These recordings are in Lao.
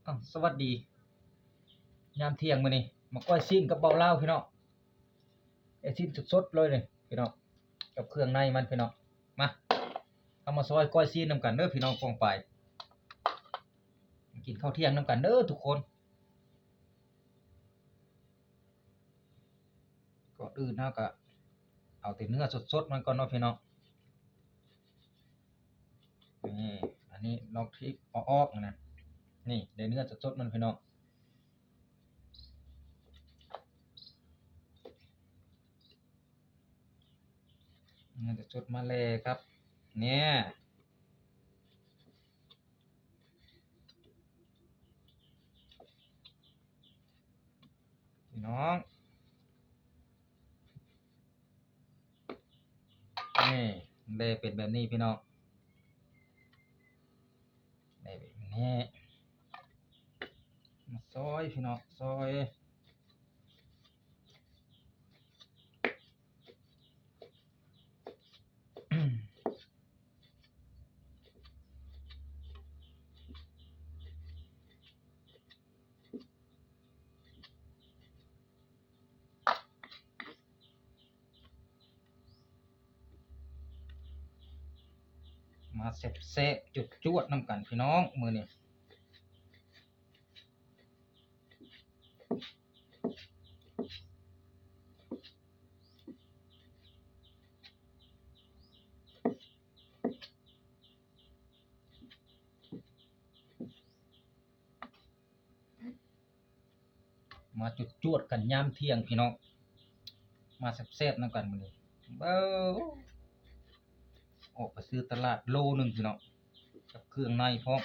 ອ້າວ ສະຫວັດດີຍາມທ່ຽງມື້ນີ້ ມາກ້ອຍຊີ້ນກັບເບົາລາວພີ່ນ້ອງ. ເຮັດຊີ້ນສົດໆເລີຍນີ້ພີ່ນ້ອງ ກັບເຄື່ອງໃນມັນພີ່ນ້ອງ. ມາ ເຮົາມາຊອຍກ້ອຍຊີ້ນນຳກັນເດີພີ່ນ້ອງປ້ອງປາຍ. ມາກິນເຂົ້າທ່ຽງນຳກັນເດີທຸກຄົນ. ກ່ອນອື່ນເຮົາກະເອົາແຕ່ເນື້ອສົດໆມັນກ່ອນເນາະພີ່ນ້ອງ. ນີ້ ອັນນີ້ລອກທີ່ເອົາອອກນະ ນີ້ໄດ້ເນື້ອສົດໆມັນພີ່ນ້ອງ. ເນື້ອສົດໆມາແລ້ວຄັບ ແນ່. ພີ່ນ້ອງ ນີ້ ແລ່ເປັນແບບນີ້ພີ່ນ້ອງ ແລ່ເປັນແບບນີ້. ມາຊອຍພີ່ນ້ອງ ຊອຍ. ມາແຊບໆ ຈວດໆນຳກັນພີ່ນ້ອງ ມື້ນີ້. ມາຈວດໆກັນຍາມທ່ຽງພີ່ນ້ອງ ມາແຊບໆນຳກັນມື້ນີ້. ເບິ່ງ ອອກໄປຊື້ຕະຫຼາດໂລໜຶ່ງພີ່ນ້ອງ ກັບເຄື່ອງໃນພ້ອມ.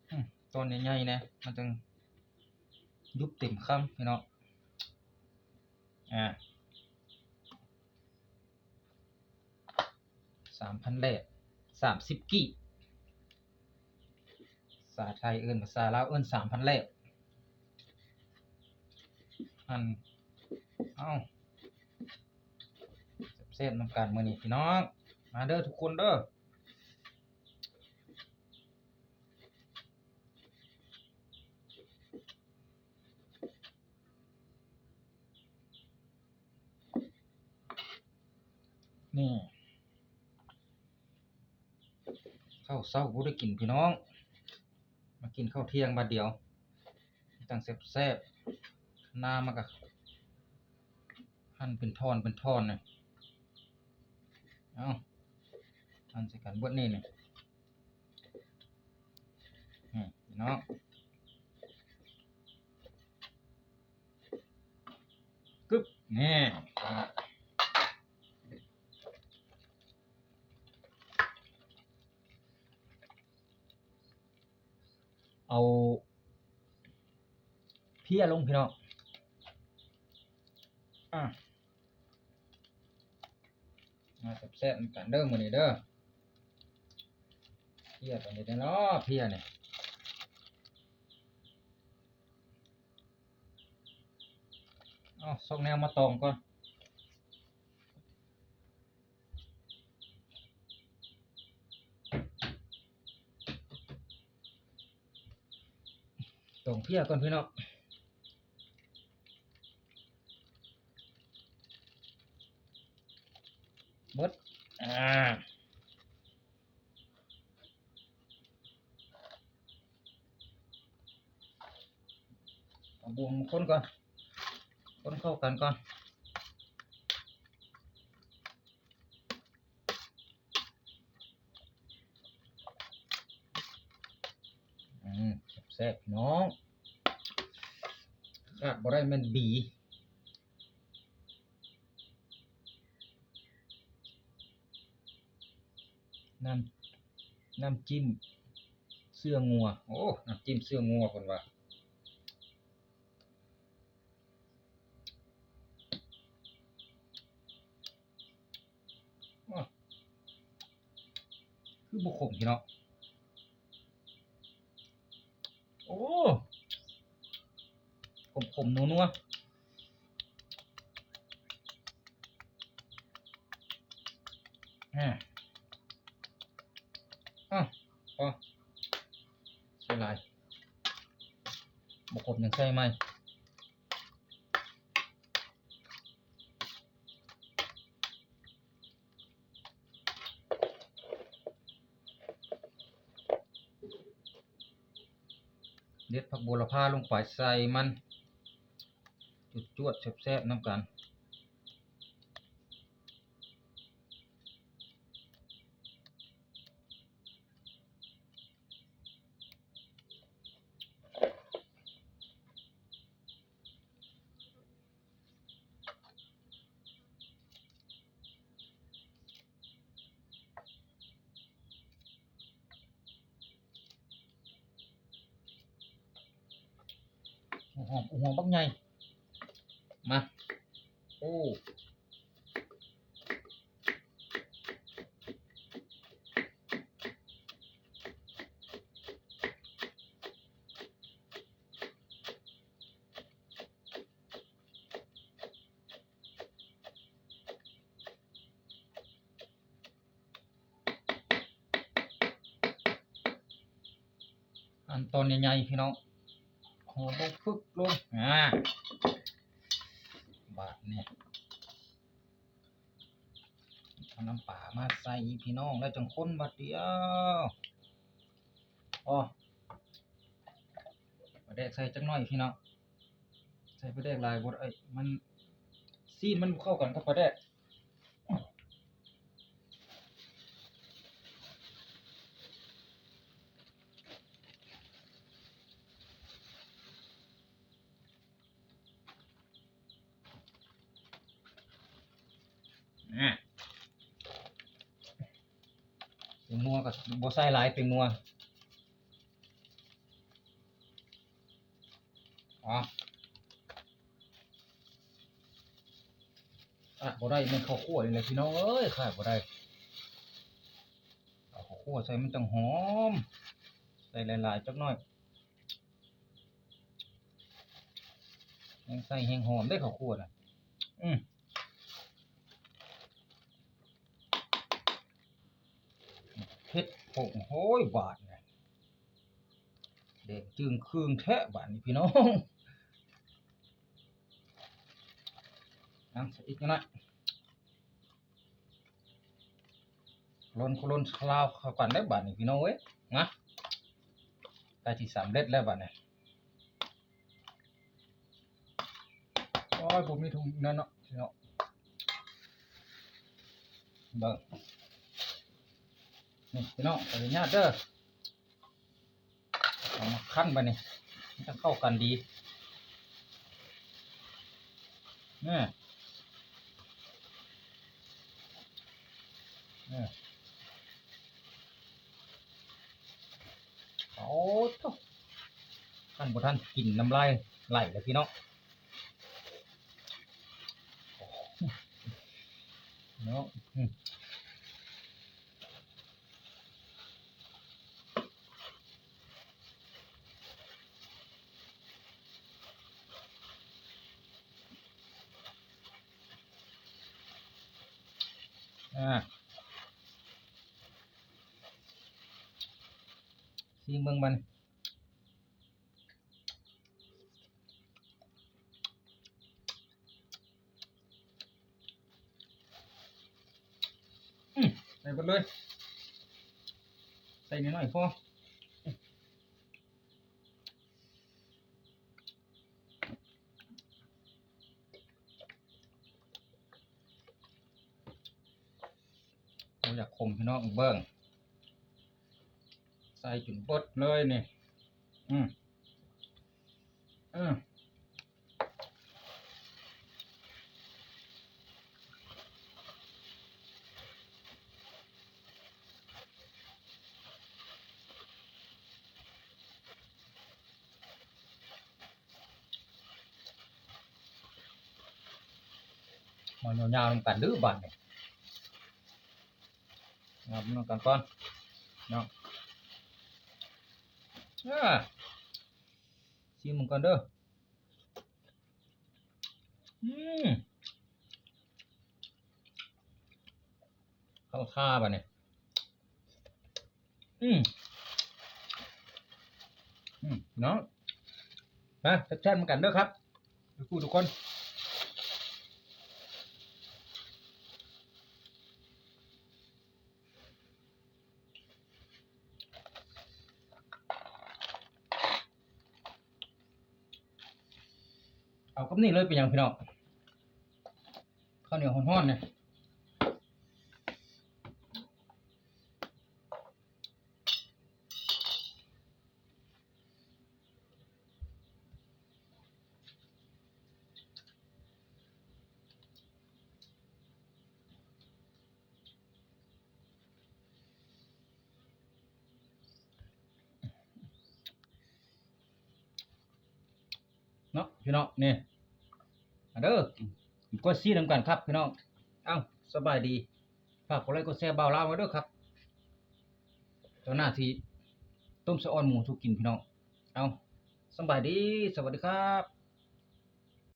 ອືມ ຕອນໃຫຍ່ໆແດ່ ມັນຈັ່ງຍຸບເຕັມຄຳພີ່ນ້ອງ. ອ່າ ສາມພັນແລ້ວ ສາມສິບກີບ. ພາສາໄທເອີ້ນ ພາສາລາວເອີ້ນສາມພັນແລ້ວ. ຫັ້ນ ເອົ້າ ແຊບໆນຳກັນມື້ນີ້ພີ່ນ້ອງ ມາເດີທຸກຄົນເດີ. ນີ້ ເຂົ້າເຊົ້າບໍ່ໄດ້ກິນພີ່ນ້ອງ ມາກິນເຂົ້າທ່ຽງບາດດຽວ ຈັ່ງແຊບໆ. ໜ້າມັນກະຫັ້ນເປັນທ່ອນເປັນທ່ອນນີ້ ເອົາ ຫັ່ນໃສ່ກັນເບິດນີ້ນີ້ ນີ້ພີ່ນ້ອງ. ກຶບ ນີ້ ເອົາເພຍລົງພີ່ນ້ອງ. ອ່າ ມາແຊບໆນຳກັນເດີມື້ນີ້ເດີ. ເພຍຕົວນີ້ເນາະ ເພຍນີ້ ເອົາຊອກແນວມາຕອງກ່ອນ. ຕ້ອງເພຍກ່ອນພີ່ນ້ອງ ໝົດ ອ່າ ເອົາບ່ວງຄົນກ່ອນ ຄົນເຂົ້າກັນກ່ອນ. ອືມ ແຊບໆ ພີ່ນ້ອງ ຂາດບໍ່ໄດ້ແມ່ນບີ ນ້ຳ ນ້ຳຈິ້ມເສື້ອງົວ. ໂອ້ ນ້ຳຈິ້ມເສື້ອງົວເພິ່ນວ່າ. ໂອ້ ຄືບໍ່ຂົມພີ່ນ້ອງ. ໂອ້ ຂົມໆ ນົວໆ. ອາ ອາ ພໍ ໃສ່ຫຼາຍ ບໍ່ຄົບຍັງໃສ່ໃໝ່. ເດັດຜັກບົວລະພາລົງໄປໃສ່ມັນ ຈວດໆ ແຊບໆ ນຳກັນ. ໂອ້ ຫອມ ໂອ້ ຫອມບັກໃຫຍ່ ມາ ໂອ້. ອັນຕອນໃຫຍ່ໆ ພີ່ນ້ອງ ຫອມບໍ່ຟຶກລົງ ອາ ບາດນີ້ ເອົານ້ຳປາມາໃສ່ອີກ ພີ່ນ້ອງ ແລ້ວຈັ່ງຄົນບາດດຽວ. ອໍ ປາແດກໃສ່ຈັກໜ້ອຍ ພີ່ນ້ອງ ໃສ່ປາແດກຫຼາຍບໍ່ໄດ້ ມັນ ຊີ້ນມັນບໍ່ເຂົ້າກັນກັບປາແດກ. ອາ ແປ້ງນົວກໍບໍ່ໃສ່ຫຼາຍ ແປ້ງນົວ ອໍ ຂາດບໍ່ໄດ້ແມ່ນເຂົ້າຂົ້ວນີ້ແຫຼະ ພີ່ນ້ອງເອີຍ ຂາດບໍ່ໄດ້ ເອົາເຂົ້າຂົ້ວໃສ່ມັນຈັ່ງຫອມ ໃສ່ຫຼາຍໆ ຈັກໜ້ອຍ ແຮງໃສ່ແຮງຫອມເດ້ເຂົ້າຂົ້ວນະ ອື ເຜັດຜົງ ໂອ້ຍ ບາດນີ້ ແດງຈຶ່ງຄຶ່ງແທ້ບາດນີ້ ພີ່ນ້ອງ ເອົາ ໃສ່ອີກໜ້ອຍ ຄົນ ຄົນລາວເຂົ້າກັນເດ້ບາດນີ້ ພີ່ນ້ອງເອີຍ ນະ ໃກ້ຊິສຳເລັດແລ້ວບາດນີ້. ໂອ້ຍ ບໍ່ມີຖົງນັ້ນເນາະ ພີ່ນ້ອງ ເບິ່ງ ນີ້ ພີ່ນ້ອງ ຂໍອະນຸຍາດເດີ ເອົາມາຄັ້ນບາດນີ້ ມັນຈະເຂົ້າກັນດີ ນີ້ ນີ້. ໂອ້ໂທ້ ຄັນບໍ່ທັນກິນນ້ຳລາຍໄຫຼແລ້ວພີ່ນ້ອງເນາະ ອືມ ອ່າ ຊີມເບິ່ງບາດນີ້ ອືມ ໃສ່ເບິດເລີຍ ໃສ່ໜ້ອຍໆ ພໍ. ບໍ່ຢາກຂົມ ພີ່ນ້ອງເບິ່ງ ໃສ່ຈົນເບິດເລີຍນີ້ ອືມ ອືມ. ມາຍາວໆນຳກັນເດີ້ບາດນີ້ ມານຳກັນກ່ອນເນາະ ເອີ ຊີມເບິ່ງກ່ອນເດີ້ ອືມ ເຂົ້າ ຄາບາດນີ້ ອືມ ອືມ ເນາະ ມາແຊບໆນຳກັນເດີຄັບ ທຸກຜູ້ທຸກຄົນ. ເອົາກັບນີ້ເລີຍ ເປັນຫຍັງພີ່ນ້ອງ? ເຂົ້າໜຽວຮ້ອນໆນີ້. ເນາະພີ່ນ້ອງ ນີ້ ມາເດີ ກິນກ້ວຍຊີ້ນຳກັນຄັບພີ່ນ້ອງ. ເອົ້າ ສະບາຍດີ ຝາກກົດໄລກົດແຊບ່າວລາວໄວ້ເດີຄັບ. ຕອນໜ້າຊິຕົ້ມສະອອນໝູສູ່ກິນພີ່ນ້ອງ. ເອົ້າ ສະບາຍດີ ສະຫວັດດີຄັບ.